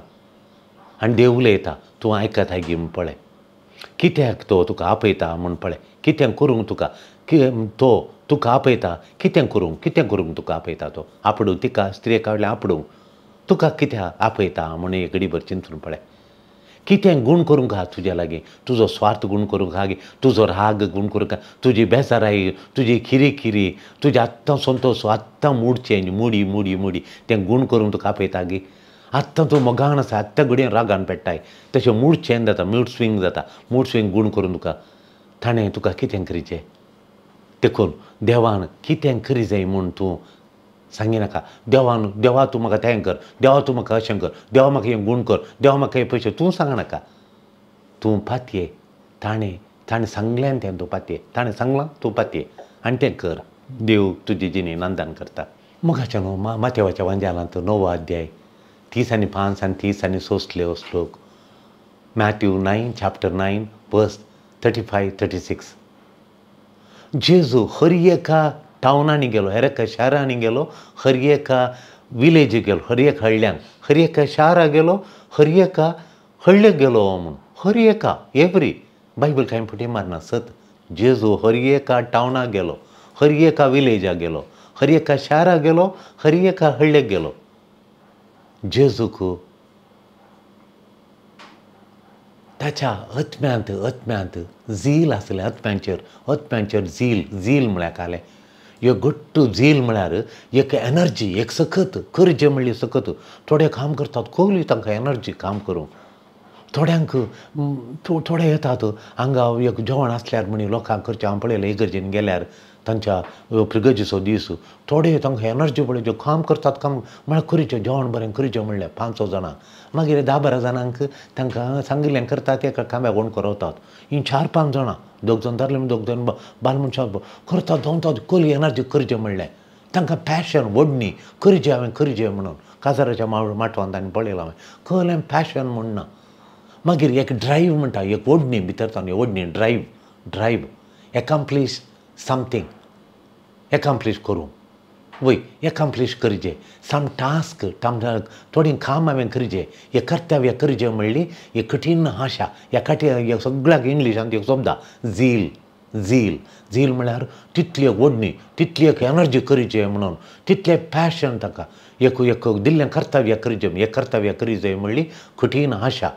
आनी देव उलयता, तूं आयकताय गी म्हूण पळय, कित्याक तो तुका आपयता म्हूण पळय, कितें करूंक तुका तो तुका आपयता, कितें करूंक, कितें करूंक तुका आपयता तो. आपडूं तिका, स्त्रियेक आवडलें आपडूंक, तुका कित्याक आपयता म्हणून एक घडीभर चिंतून पळय. कितें गूण करूंक आहा तुज्या लागीं, तुजो स्वार्थ गूण करूंक आहा, तुजो राग गूण करूंक आहा, तुजी बेजाराय, तुजी खिरी, तुजी आत्तां संतोश, आत्तां mood change, moody moody moody तें गूण करूंक तुका आपयता गी. आत्तां तूं मोगान आसा, आत्तां घडयेन रागान पेट्टाय, तशें मूड चेंज जाता, मूड स्विंग जाता, मूड स्विंग गूण करून तुका ताणें तुका कितें करीचें. देखून देवान कितें करी जाय म्हूण तूं सांगिनाका. देवान देवा तूं म्हाका तें कर, देवा तूं म्हाका अशें कर, देवा म्हाका हें गूण कर, देवा म्हाका हे पयशे, तूं सांगनाका. तूं पातये, ताणें ताणें सांगलें तें तूं पातये, ताणें सांगलां तूं पातये आनी तें कर. देव तुजी जिणी नंदन करता. मोगाच्या न्हू माथेवाच्या वांजेलांत 9 अध्याय 35 आनी 30 आनी 36 श्लोक, Matthew 9 chapter 9 verse 35 36. जेजू हर एका टावनांनी गेलो, हर एका शारांनी गेलो, हर एका विलेजी गेलो, हर एक हळ्ळ्यांक, हर एका शारा गेलो, हर एका हळ्ळेक गेलो म्हूण, हर एका एवरी बायबल कांय फटी मारना सत. जेजू हर एका टावनाक गेलो, हर एका विलेजाक गेलो, हर एका शाराक गेलो, हर एका हळ्ळेक गेलो. जेजूक ताच्या आत्म्यांत आत्म्यांत झील आसलें, आत्म्यांचेर आत्म्यांचेर झील, झील म्हळ्यार कालें एक घट्ट झील म्हळ्यार एक एनर्जी, एक सकत करचें म्हणली सकत. थोडे काम करतात कोहली तांकां एनर्जी काम करूंक, थोड्यांक थोडे येतात हांगा एक जेवण आसल्यार म्हणी लोकांक करचें. हांवें पळयलें इगर्जेन गेल्यार तांच्या प्रिगर्जीचो दीस, थोडे तांकां एनर्जी पळय काम करतात, काम म्हळ्यार करचें जेवण बरें करचें म्हणलें 5-6 जाणांक, मागीर 10-12 जाणांक तांकां सांगिल्लें करतात, एका खांब्याक कोण करवतात. हीं 4-5 जाणां, 2 जाण दादले 2 जाण बाल मनशां करतात, धांवतात, कोली एनर्जी करचें म्हणलें तांकां पॅशन ओडणी करचें हांवें करचें म्हणून. काजाराच्या माटवान तांणी पळयलां हांवें कहलें पॅशन म्हण ना. मागीर एक ड्रायव्ह म्हणटा, एक ओडणी भितर तांणी ओडणी, ड्रायव्ह, ड्रायव्ह एकम्प्लीश समथींग, एकम्प्लीश करूं वय, एकम्प्लीश करचें सम टास्क, थोडी काम हांवें करचें, हें कर्तव्य करचें म्हणली एक कठीण आशा. ह्या कठीण सगळ्याक इंग्लिशांत एक शब्द झील, झील, झील म्हळ्यार तितली एक ओडणी, तितली एक एनर्जी करचें म्हणून, तितलें पॅशन ताका, एक एक दिल्लें कर्तव्य करचें, एक कर्तव्य करचें म्हणली कठीण आशा.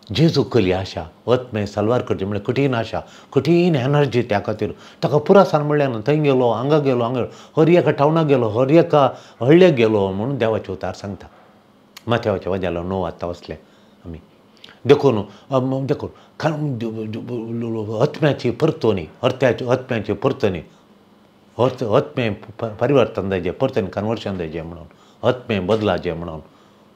जेजू कली आशा आत्मे सलवार करची म्हणल्यार कठीण आशा, कठीण एनर्जी त्या खातीर ताका पुरासान म्हणलें ना, थंय गेलो, हांगा गेलो, हांगा हर एका टावनाक गेलो, हर एका हळ्ळेक गेलो म्हणून देवाचें उतार सांगता. माथ्यावाच्या वाज्यालो 9 आतां वसले आमी. देखून देखून आत्म्याची परतोनी, अर्थ्याची आत्म्याची परतोनी, अर्थ आत्मे परिवर्तन जायचें, परतोनी कन्वर्शन जायचें म्हणून, आत्मे बदलाचें म्हणून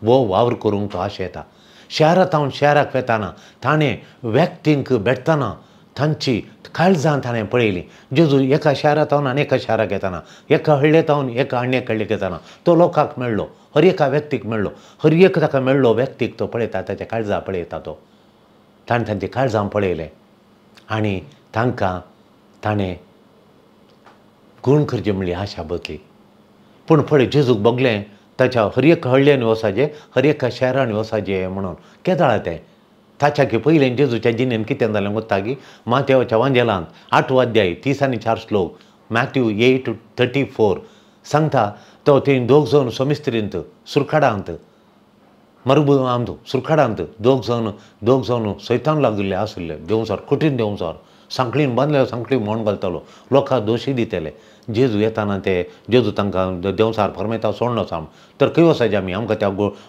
वो वावर करूंक तो आशा येता. शारांत शाराक वेताना ताणें व्यक्तींक भेटतना तांची काळजां ताणें पळयली. जेजू एका शारांत आनी एका शाराक येताना, एका हळ्ळेतावन एका आनी एका हळ्ळेक येताना तो लोकांक मेळ्ळो, हर एका व्यक्तीक मेळ्ळो, हर एक ताका मेळ्ळो व्यक्तीक तो पळयता, ताच्या काळजां पळयता तो. ताणें तांची काळजां पळयलें आनी तांकां ताणें गूण करचें म्हणली आशा बदली. पूण पळय जेजूक भोगलें ताच्या हर एक हळ्ळ्यांनी वचाचें, हर एका शारांनी वचाचें म्हणून केदाळ तें ताच्या की पयलें जेजूच्या जिणेन कितें जालें गोत्ता की माथ्याच्या वांजेलांत 8 अध्याय 30 आणि 4 श्लोक, मॅथ्यू 8:34 सांगता तो थंय 2 जाण सोमिस्त्रींत सुरखाडांत मरुभू आमचो सुरखाडांत 2 जाण सैतान लागिल्ले आशिल्ले, देंवचार, कठीण देंवचार, सांखळीन बांदले, सांखळी मोण घालतालो, लोकांक दोशी दितले. जेजू येताना ते जेजू तांकां देंवचार फरमायता सोडनो साम, तर खंय वचायचें आमी, आमकां त्या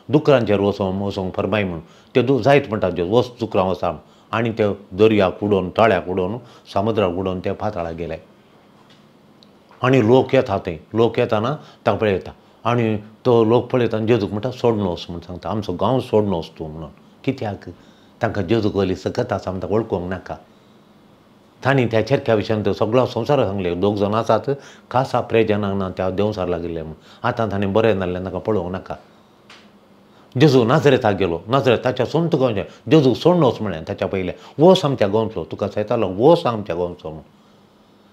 दुकरांचेर वचोंक वचोंक फरमाय म्हूण ते जायत म्हणटा जेजू, वच दुकरां वचा. आनी ते दर्याक उडोवन, तळ्याक उडोवन, समुद्राक उडोवन ते पाताळाक गेले. आनी लोक येता थंय, लोक येताना ताका पळयता आनी तो लोक पळयता आनी जेजूक म्हणटा सोडनो वच म्हूण सांगता, आमचो गांव सोडनो वच तूं म्हणून. कित्याक तांकां जेजूक वयली सकत आसा म्हणटा वळखूंक नाका. तांणी त्या चेरक्या विशयांत सगळो संवसार सांगले, 2 जाण आसात खासा प्रेजनाक ना त्या देंवचार लागिल्ले म्हूण, आतां तांणी बरें जाल्लें तांकां पळोवंक नाका. जेजू नाजरेताक गेलो, नाजरेत ताच्या सोंत गांवचें, जेजूक सोडनोच म्हणलें ताच्या पयलें, वोस आमच्या गांवचो, तुका सैतालो वोस आमच्या गांवचो म्हूण.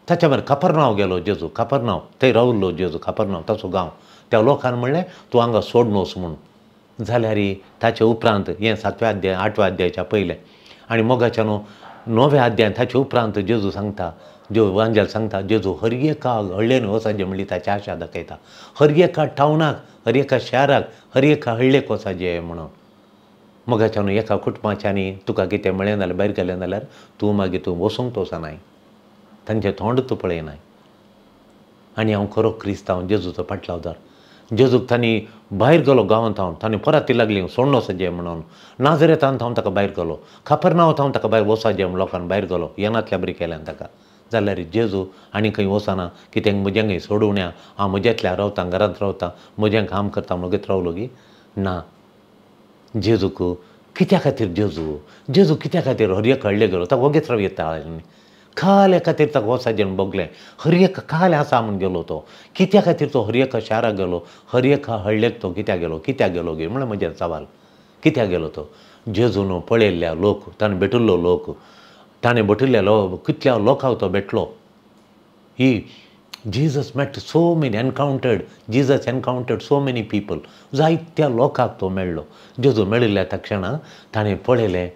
ताच्या मागीर कापरनांव गेलो जेजू, कापरनांव थंय रावल्लो जेजू, कापरनांव ताचो गांव. त्या लोकान म्हणलें तूं हांगा सोडनोच म्हूण. जाल्यार ताचे उपरांत हें 7व्या अध्याय 8व्या अध्यायच्या पयलें. आनी मोगाच्या न्हू नव्या अध्याय ताचे उपरांत जेजू सांगता, जो वांजेल सांगता, जेजू हर एका हळ्ळेन वचाचें म्हणली ताची आशा दाखयता. हर एका टावनाक, हर एका शाराक, हर एका हळ्ळेक वचाचें म्हणून. मोगाच्यान एका कुटुंबाच्यांनी तुका कितें मेळ्ळें जाल्यार, भायर गेलें जाल्यार तूं मागीर तूं वचूंक वचनाय, तांचें तोंड तूं पळयनाय. आनी हांव खरो क्रिस्तांव, जेजूचो पाटलावदार. जेजूक तांणी भायर गेलो गांवांत हांव, तांणी परत लागली सोडून वचचें म्हणून. नाजरेतान हांव ताका भायर गेलो, खापरनांवांत हांव ताका भायर वचचें म्हूण लोकांक भायर गेलो, येनातल्या बरी केल्यान ताका. जाल्यार जेजू आनी खंय वचना, कितें म्हजें खंय सोडून हांव म्हज्यांतल्या रावता, घरांत रावता, म्हजें काम करता म्हणून रावलो की ना. जेजूक कित्या खातीर, जेजू जेजू कित्या खातीर हर एक हळ्ळे गेलो, ताका वगेच राव येता खाल्या खातीर ताका वचचें म्हूण बगलें. हर एक खालें आसा म्हूण गेलो तो. कित्या खातीर तो हर एका शाराक गेलो, हर एका हळ्ळेक तो कित्याक गेलो, कित्याक गेलो गे म्हणल्यार म्हजें सवाल, कित्याक गेलो तो. जेजून पळयल्ल्या लोक, ताणें भेटिल्लो लोक, ताणें भेटिल्ल्या लोक, कितल्या लोकांक तो भेटलो. ही Jesus met so many, encountered, Jesus encountered so many people. जायत्या लोकांक तो मेळ्ळो. जेजू मेळिल्ल्या त्या क्षणा ताणें पळयलें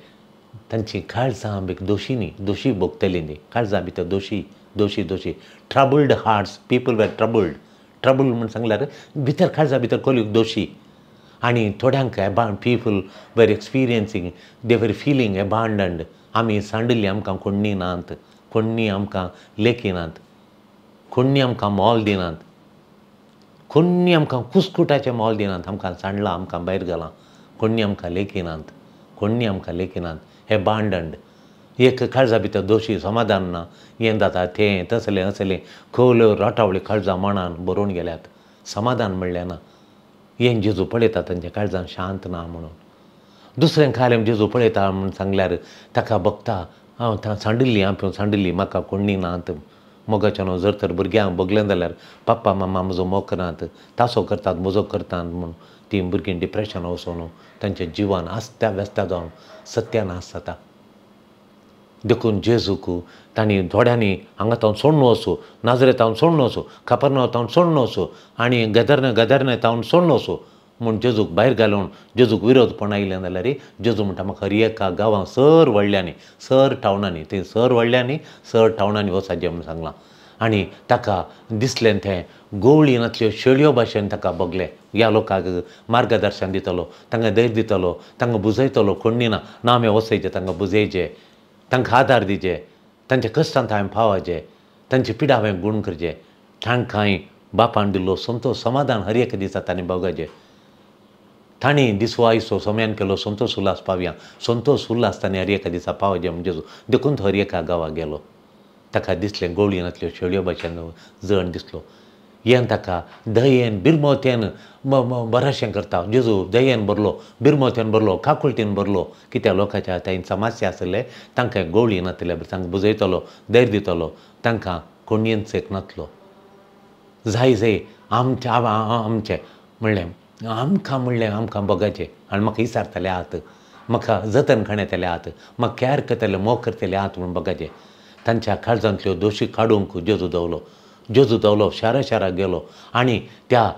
तांची काळजां बी दोशी न्ही, दोशी भोगतली न्ही, काळजां भितर दोशी दोशी दोशी, troubled hearts, people were troubled. Trouble म्हूण सांगल्यार भितर काळजा भितर कोलीक दोशी. आनी थोड्यांक people were experiencing, they were feeling abandoned. आमी सांडिल्ली, आमकां कोण्णी नात, कोण्णी आमकां लेखिनात, कोण्णी आमकां मोल दिनात, कोण्णी आमकां कुस्कुटाचें मोल दिनात, आमकां सांडलां, आमकां भायर घालां, कोण्णी आमकां लेखिनात, कोण्णी आमकां लेखिनात. एबांडंड एक काळजा भितर दोशी, समाधान ना, हें जाता तें तसलें असलें खोवल्यो राटावळी काळजां मनान बरोवन गेल्यात, समाधान म्हणलें ना. हें जेजू पळयता तांच्या काळजान शांत ना म्हणून. दुसरें खालें जेजू पळयता म्हूण सांगल्यार ताका बगता, हांव सांडिल्ली, हांव सांडिल्ली, म्हाका कोण्णी नात. मोगाच्यान जर तर भुरग्यांक बगलें जाल्यार पप्पा मामा म्हजो मोग करनात, तासो करतात, म्हजो करतात म्हूण तीं भुरगीं डिप्रेशन वचून तांच्या जिवान आस्त्या व्यस्त्या जावन सत्यानाश जाता. देखून जेजूक तांणी थोड्यांनी हांगा तावन सोडून वचूं, नाजरेतावन सोडून वचूं, खापरनांव सोडून वचूं आनी गदरने गदरने तावन सोडून वचूं म्हूण जेजूक भायर घालून जेजूक विरोधपण आयलें जाल्यार जेजू म्हणटा म्हाका हर एका गांवांत सर व्हडल्यांनी, सर टावनांनी, थंय सर व्हडल्यांनी सर टावनांनी वचचें म्हूण सांगलां. आनी ताका दिसलें तें गोवळी नासल्यो शेळयो भाशेन ताका बगलें. ह्या लोकांक मार्गदर्शन दितलो, तांकां धैर्य दितलो, तांकां बुजयतलो, कोण्णी ना ना आमी वचयचें, तांकां बुजयचें, तांकां आदार दिवचे, तांच्या कश्टांत हांवें पावचें, तांची पिडा हांवें गूण करचें, तांकां बापान दिल्लो संतोश समाधान हर एक दिसा तांणी भोगाचें. तांणी दिसो आयसो सोम्यान केलो संतोश उल्हास पावया, संतोश उल्हास तांणी हर एका दिसा पावचें म्हणजे देखून तो हर एका गांवाक गेलो. ताका दिसलें गोवळी नासल्यो शेळयो भाशेन जण दिसलो. हें ताका दयेन बिरमोतेन बरेंशें करता. जेजू दयेन भरलो, बिरमोतेन भरलो, काकुळटेन भरलो. कित्याक लोकांच्या थंय समस्या आसले, तांकां गोवळी नासले तांकां बुजयतलो, धैर्य दितलो, तांकां कोणयेच एक नासलो. जाय जाय आमचें आमचें म्हणलें आमकां, म्हणलें आमकां बगाचें आनी म्हाका विचारतले आहात, म्हाका जतन खाणेतले आहात, म्हाका कॅर करतले, मोग करतले आहात म्हूण बगाचें. तांच्या काळजांतल्यो दोशी काडूंक जेजू दवलो. जेजू दवलो, शारा शाराक गेलो आनी त्या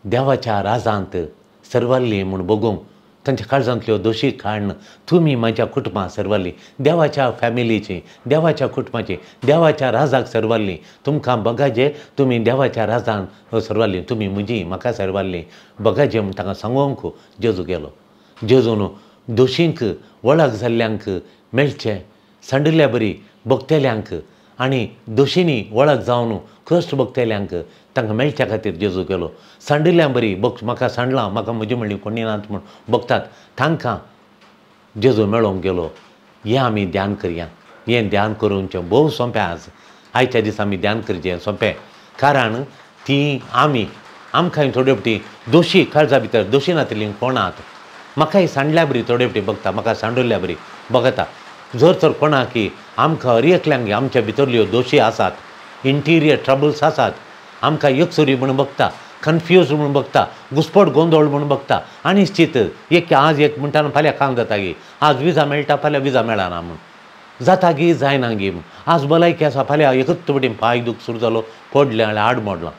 देवाच्या राजांत सर्वाल्ली म्हूण बगूंक तांच्या काळजांतल्यो दोशी काडून तुमी म्हज्या कुटुंबां सर्वाल्ली, देवाच्या फॅमिलीची, देवाच्या कुटुंबाची, देवाच्या राजाक सर्वाल्ली, तुमकां बगाजे तुमी देवाच्या राजान सर्वाल्ली, तुमी म्हजी म्हाका सर्वाल्ली बगाजे म्हूण तांकां सांगूंक जेजू गेलो. जेजून दोशींक वळख जाल्ल्यांक मेळचें, सांडिल्ल्या बरी भोगतल्यांक आनी दोशींनी वळख जावन कश्ट भोगतल्यांक तांकां मेळच्या खातीर जेजू गेलो. सांडिल्ल्यां बरी भोग, म्हाका सांडलां, म्हाका म्हजी म्हणली कोणी नात म्हूण भोगतात तांकां जेजू मेळोवंक गेलो. हें आमी ध्यान करया. हें ध्यान करूंचें भोव सोंपें. आज आयच्या दिसा आमी ध्यान करचें सोंपें, कारण ती आमी आमकां थोडे फावटी दोशी काळजा भितर दोशी नातिल्ली कोणात म्हाकाय सांडल्या बरी थोडे फावटी बगता, म्हाका सांडुल्ल्या बरी बगता. जर तर कोणाक की आमकां हर एकल्यांक आमच्या भितरल्यो दोशी आसात, इंटिरियर ट्रबल्स आसात, आमकां एकसुरी म्हूण बगता, कन्फ्यूज म्हूण बगता, घुस्पट गोंदळ म्हूण बगता, अनिश्चित एक आज एक म्हणटा फाल्यां काम जाता गी, आज विजा मेळटा फाल्यां विजा मेळना म्हूण जाता गी जायना गी, आज भलायकी आसा फाल्यां एकच फावटी पांय दूख सुरू जालो, पडलें जाल्यार आड मोडलां,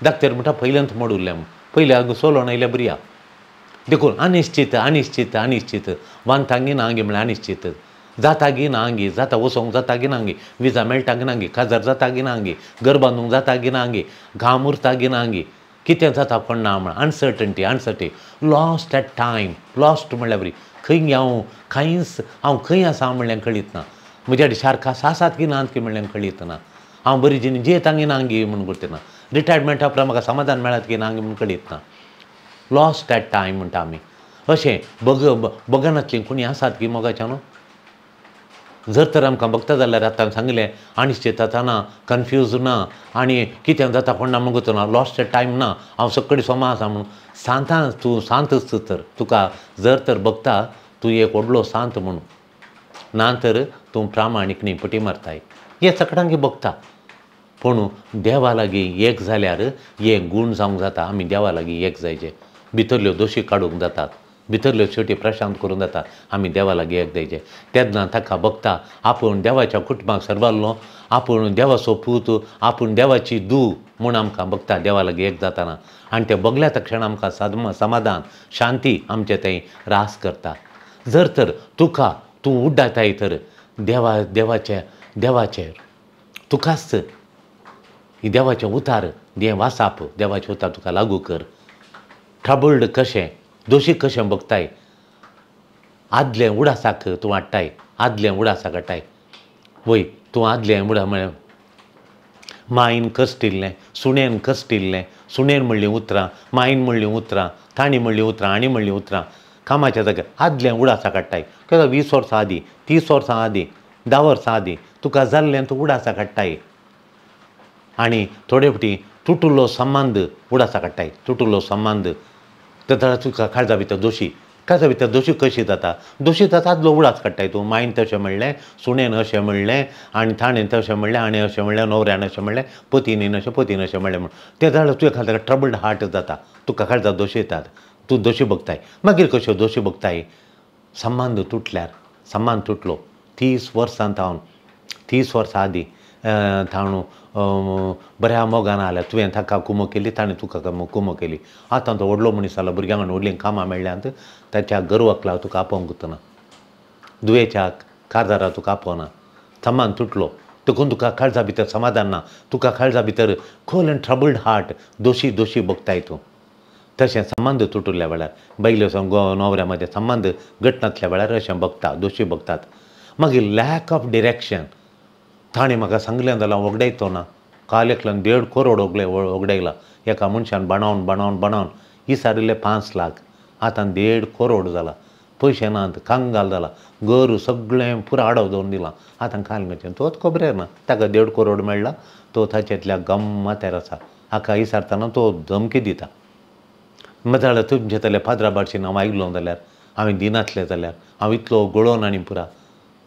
डाक्टर म्हणटा पयल्यांत मोड उरलें म्हूण, पयलीं हांगा सोलोन आयल्यार बरी. देखून अनिश्चित अनिश्चित अनिश्चित वांतांगी ना गी म्हळ्यार अनिश्चित. जाता गी ना गी, जाता वचोंक जाता गी ना गी, विजा मेळटा गी ना गी, काजार जाता गी ना गी, घर बांदूंक जाता गी ना गी, घाम उरता गी ना गी, कितें जाता कोण ना म्हण uncertainty, uncertainty, lost at time. Lost म्हणल्यार बरी खंय हांव कांयच हांव खंय आसा म्हणल्यार कळीत ना, म्हज्या सारका आसात की ना की म्हणल्यार कळीत ना, हांव बरी जिणी जियेता गी ना गी म्हूण करतना, रिटायरमेंटा उपरांत म्हाका समाधान मेळत की ना गी म्हूण कळीत ना. लॉस्ट एट टायम म्हणटा आमी. अशें बग बगनातलीं कोणी आसात की मोगाच्या न्हू? जर तर आमकां बगता जाल्यार आतां सांगलें अनिश्चितता ना, कन्फ्यूज ना, आनी कितें जाता कोण ना म्हूण ना, लॉस्ट एट टायम ना, हांव सगळी सोमा आसा म्हणून सांतान तूं शांत आसता तर तुका जर तर बगता तूं एक व्हडलो शांत म्हणून, ना तर तूं प्रामाणीक न्ही, पटी मारताय. हे सगळ्यांक बगता. पूण देवा लागीं एक जाल्यार हे गूण जावंक जाता. आमी देवा लागीं एक जायचे, भितरल्यो दोशी काडूंक जातात, भितरल्यो शेवटी प्रशांत करूंक जाता. आमी देवा लागीं एक जायचे तेन्ना ताका बगता आपूण देवाच्या कुटुंबाक सरवारलो, आपूण देवाचो पूत, आपूण देवाची दू म्हूण आमकां बगता देवा लागीं एक जाताना. आनी ते बगल्या तक्षण आमकां समाधान शांती आमचे थंय रास करता. जर तर तुका तूं उड्डाताय तर देवा देवाचे देवाचेर तुकाच देवाचें उतार दें वासाप, देवाचें उतार तुका लागू कर. ट्रबल्ड कशें दोशी कशें बगताय, आदलें उडासाक तूं हाडटाय, आदलें उडासाक हाडटाय. वय तूं आदलें उडा म्हळ्यार मायन कश्टिल्लें, सुणेन कश्टिल्लें, सुणेन म्हणलीं उतरां, मायन म्हणलीं उतरां, तांणी म्हणलीं उतरां, आनी म्हणलीं उतरां, कामाच्या जाग्यार आदलें उडासाक हाडटाय. कित्याक 20 वर्सां आदीं, 30 वर्सां आदीं, 10 वर्सां आदीं तुका जाल्लें तूं उडासाक हाडटाय. आनी थोडे फावटी तुटुल्लो संबंद उडासाक हाडटाय, तुटुल्लो संबंद तेन्ना तुका काळजा भितर दोशी, काळजा भितर दोशी कशी जाता, दोशी जाता आदलो उडास काडटाय तूं. मायन तशें म्हणलें, सुणेन अशें म्हणलें, आनी ताणें तशें म्हणलें, आनी अशें म्हणलें, न्हवऱ्यान अशें म्हणलें, पतीन अशें, पतीन अशें म्हणलें म्हूण तें जाल्यार तुवें खाला ट्रबल्ड हार्ट जाता, तुका काळजा दोशी येतात, तूं दोशी बगताय. मागीर कश्यो दोशी बगताय? संबंद तुटल्यार, संबंद तुटलो 30 वर्सां थावन, 30 वर्सां आदीं थावन बऱ्या मोगान आल्या, तुवें ताका कुमो केली, ताणें तुका कुमो केली. आतां तो व्हडलो मनीस जालो, भुरग्यांक व्हडलीं कामां मेळ्ळ्यांत, ताच्या गर्वकला तुका आपोवंक ना, दुयेच्या काजारा तुका आपोवना, संबंद तुटलो देखून तुका काळजा भितर समाधान ना, तुका काळजा भितर खोल आनी ट्रबल्ड हार्ट, दोशी दोशी बगताय तूं. तशें संबंद तुटुल्ल्या वेळार, बायले न्हवऱ्या मदें संबंद घट नासल्या वेळार अशें बगता, दोशी बगतात. मागीर लॅक ऑफ डिरेक्शन. ताणें म्हाका सांगलें जाल्यार हांव वगडायतो ना, काल एकल्यान 1.5 करोड वगडायला एका मनशान, बाणावन बाणावन बाणावन इसारिल्ले 5 लाख, आतां 1.5 करोड जाला, पयशे नात, कंगाल जाला, घर सगळें पुरा आडव दवरून दिलां. आतां काल म्हणचें तोच खबरेर ना, ताका 1.5 करोड मेळ्ळा, तो ताचेंतल्या गम्मातेर आसा, हाका इसारतना तो धमकी दिता. जाल्यार तुमचे तले पाद्रा बारशीन हांव आयलो जाल्यार, हांवें दिनासलें जाल्यार, हांव इतलो गळोन आनी पुरा,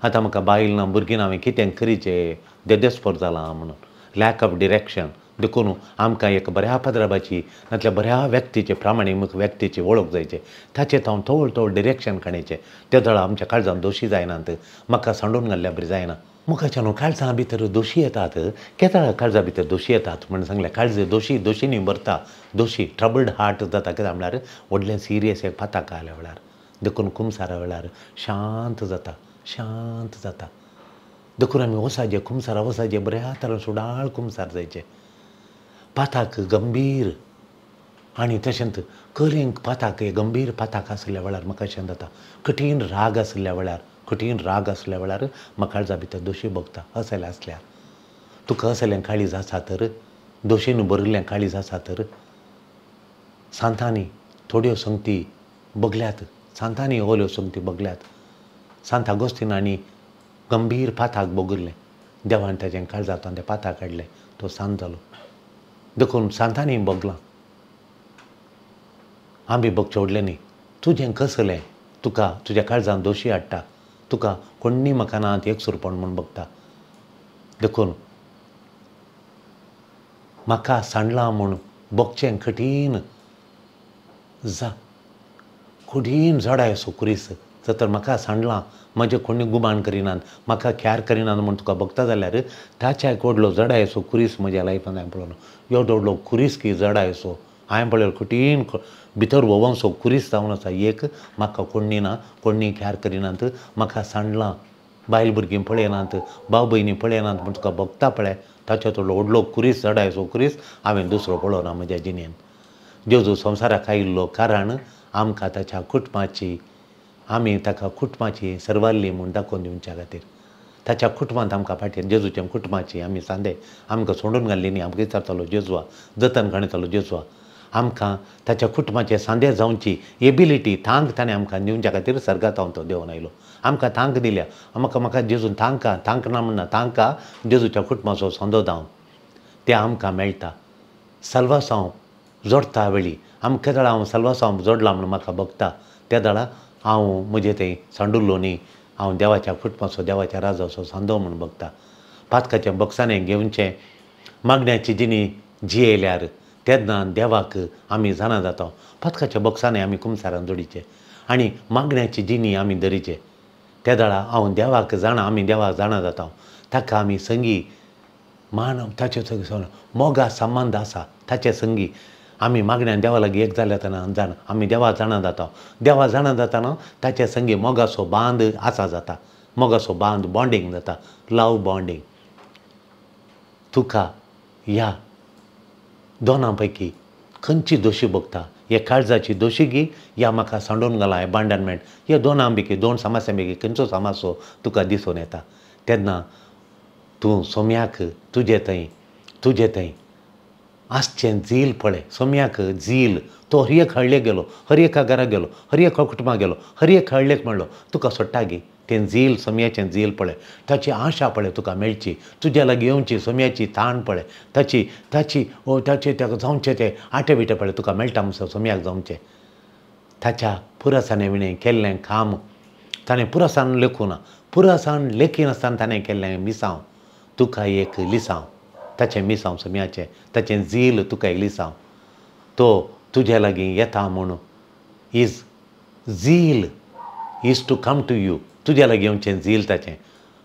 आतां म्हाका बायल ना, भुरगीं ना, हांवें कितें करीचें, देदेस्पोर जालां म्हणून. Lack of direction. देखून आमकां एक बऱ्या पाद्राबाची नातल्यार बऱ्या व्यक्तीचे, प्रामाणीक व्यक्तीची वळख जायचे, ताचें हांव थोड थोड डिरेक्शन काडचें. ते दळा आमच्या काळजान दोशी जायनात, म्हाका सांडून घाल्ल्या बरी जायना. मुखाच्या न्हू काळजां भितर दोशी येतात, केदळा काळजा भितर दोशी येतात म्हण सांगलें. काळज दोशी दोशींनी भरता, दोशी ट्रबल्ड हार्ट जाता. कित्याक म्हळ्यार व्हडलें सिरियस एक पाताक आयल्या वेळार, देखून कुमसारा वेळार शांत जाता, शांत जाता. देखून आमी वसाजे कुमसारा वसाजे बऱ्या तरेन सुडाळ कुमसार जायचे, पाताक गंभीर. आनी तशेंच कलेंक पाताक गंभीर पाताक आशिल्ल्या वेळार म्हाका अशें जाता, कठीण राग आशिल्ल्या वेळार, कठीण राग आसल्या वेळार म्हाका काळजा भितर दोशी भोगता. असलें आसल्यार तुका असलें काळीज आसा तर, दोशीन भरिल्लें काळीज आसा तर, सांतांनी थोड्यो संगती बगल्यात, सांतांनी ओल्यो संगती बगल्यात. सांत आगोस्तीनांनी गंभीर पाताक भोगिल्लें, देवान ताजें काळजांतल्यान तें पाताक काडलें, तो सांत जालो. देखून सांतांनी भोगलां, आमी भोगचें व्हडलें न्ही. तुजें कसलें तुका तुज्या काळजान दोशी हाडटा, तुका कोण्णी म्हाका ना एकसुरपण म्हूण बगता. देखून म्हाका सांडलां म्हूण भोगचें कठीण जा, कठीण जडाय सो कुरीस. जर तर म्हाका सांडलां, म्हजें कोणी गुमान करिनात, म्हाका ख्यार करिनात म्हूण तुका भोगता जाल्यार ताच्या एक व्हडलो जडायसो कुरीस म्हज्या लायफान हांवें पळयलो. एवदो व्हडलो कुरीस की जडायसो हांवें पळयलो, कठीण भितर व्होवोनसो कुरीस जावन आसा एक, म्हाका कोण्णी ना, कोण्णी ख्यार करिनात, म्हाका सांडलां. बायल भुरगीं पळयनात, भाव भयणी पळयनात, पूण तुका भोगता पळय ताच्या थोडो व्हडलो कुरीस चडायचो कुरीस हांवें दुसरो पळोवना म्हज्या जिणेन. जेजू संवसाराक आयिल्लो कारण आमकां ताच्या कुटुंबाची, आमी ताका कुटुंबाची सर्वाल्ली म्हूण दाखोवन दिवच्या खातीर. ताच्या कुटुंबांत आमकां फाटीं जेजूच्या कुटुंबाची आमी सांदे आमकां सोडून घाल्ली न्ही. आमकां विचारतालो जेजवा, जतन काडटालो जेजवा. आमकां ताच्या कुटुंबाचे सांदे जावची एबिलिटी, तांक ताणें आमकां दिवच्या खातीर सर्गांत हांव तो देंवन आयलो. आमकां तांक दिल्या. म्हाका म्हाका जेजून तांकां तांक ना म्हणना, तांकां जेजूच्या कुटुंबाचो सांदो जावन तें आमकां मेळटा. सल्वासांव जोडटा वेळी आमकां केदळा हांव सल्वासांव जोडला म्हूण म्हाका भोगता तेदळा हांव म्हजें थंय सांडुल्लो न्ही, हांव देवाच्या कुटुंबाचो, देवाच्या राजाचो सांदो म्हूण भोगता. पातकाच्या बक्षांनी घेवचें मागण्याची जिणी जियेल्यार तेन्ना देवाक आमी जाणा जाता. पातकाच्या बक्षांनी आमी कुमसारान जोडीचे आनी मागण्याची जिणी आमी धरीचे तेदळा हांव देवाक जाणा, आमी देवाक जाणा जाता. ताका आमी संगी मान, ताचे संगी मोगा संबंद आसा. ताचे संगी आमी मागण्यान देवा लागीं एक जाल्या तेन्ना जाणा आमी देवा जाणा जाता. देवा जाणा जाताना ताचे संगी मोगाचो बांद आसा जाता, मोगाचो बांद बॉन्डींग जाता, लव बॉन्डींग. तुका ह्या दोनां पैकी खंयची दोशी भोगता? हे काळजाची दोशी गी या म्हाका सांडून घाला एबांडनमेंट? ह्या दोनां पैकी, दोन समास्यां पैकी खंयचो समासो तुका दिसून येता? तेन्ना तूं सोम्याक तुजे थंय, तुजे थंय आसचें झील पळय. सोम्याक झील, तो हर एक हळ्ळेक गेलो, हर एका घरा गेलो, हर एका कुटुंबाक गेलो, हर एक हळ्ळेक म्हणलो तुका सोडटा गी. तें झील, सोम्याचें झील पळय, ताची आशा पळय तुका मेळची, तुज्या लागीं येवची सोम्याची ताण पळय, ताची ताची ताचे ताका जावचें तें आटे बिटे पळय तुका मेळटा म्हणसर सोम्याक जावचें. ताच्या पुरसाने विणें केल्लें काम ताणें पुरसान लेखूं ना, पुरसान लेखिनासतना ताणें केल्लें मिसांव तुका एक लिसांव. ताचें मिसांव सोम्याचें, ताचें झील तुका एक लिसांव. तो तुज्या लागीं येता म्हूण his zeal is to come to you. तुज्या लागीं येवचें झील ताचें,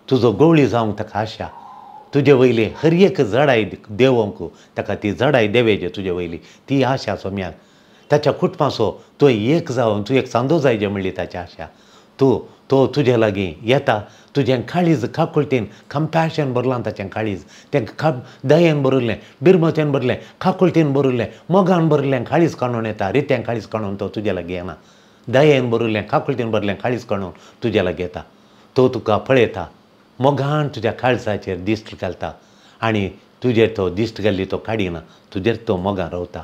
तुजो गवळी जावंक ताका आशा. तुजे वयली हर एक जडाय देवोंक ताका ती जडाय देवेचे तुजे वयली ती आशा सोम्याक. ताच्या कुटुंबाचो तो एक जावन तूं एक सांदो जायजे म्हणली ताची आशा. तूं तो तुजे लागीं येता, तुजें काळीज काकुळटेन कंपॅशन भरलां, ताचें काळीज तें दयेन भरिल्लें, बिरमतेन भरलें, काकुळटेन भरिल्लें, मोगान भरिल्लें काळीज काडून येता. रितें काळीज काडून तो तुजे लागीं येना. दयेन भरिल्लें, काकुळटेन भरलें काळीज काडून तुज्या लागीं येता. तो तुका पळयता, मोगान तुज्या काळजाचेर दिश्ट घालता आनी तुजेर तो दिश्ट घाल्ली तो काडिना, तुजेर तो मोगान रावता.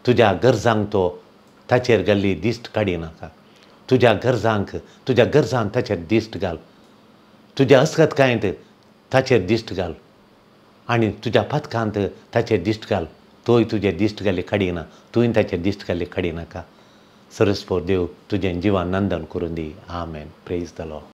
तुज्या गरजांक तो ताचेर घाल्ली दिश्ट काडिनाका. तुज्या गरजांक, तुज्या गरजांक ताचेर दिश्ट घाल, तुज्या अस्कतकायेंत ताचेर दिश्ट घाल आनी तुज्या पातकांत ताचेर दिश्ट घाल. तोय तुजे दिश्ट घाल्ली काडिना, तुवें ताचेर दिश्ट घाल्ली काडिनाका. सरस्पत देव तुजें जिवान नंदन करून दी. आमेन. Praise the Lord.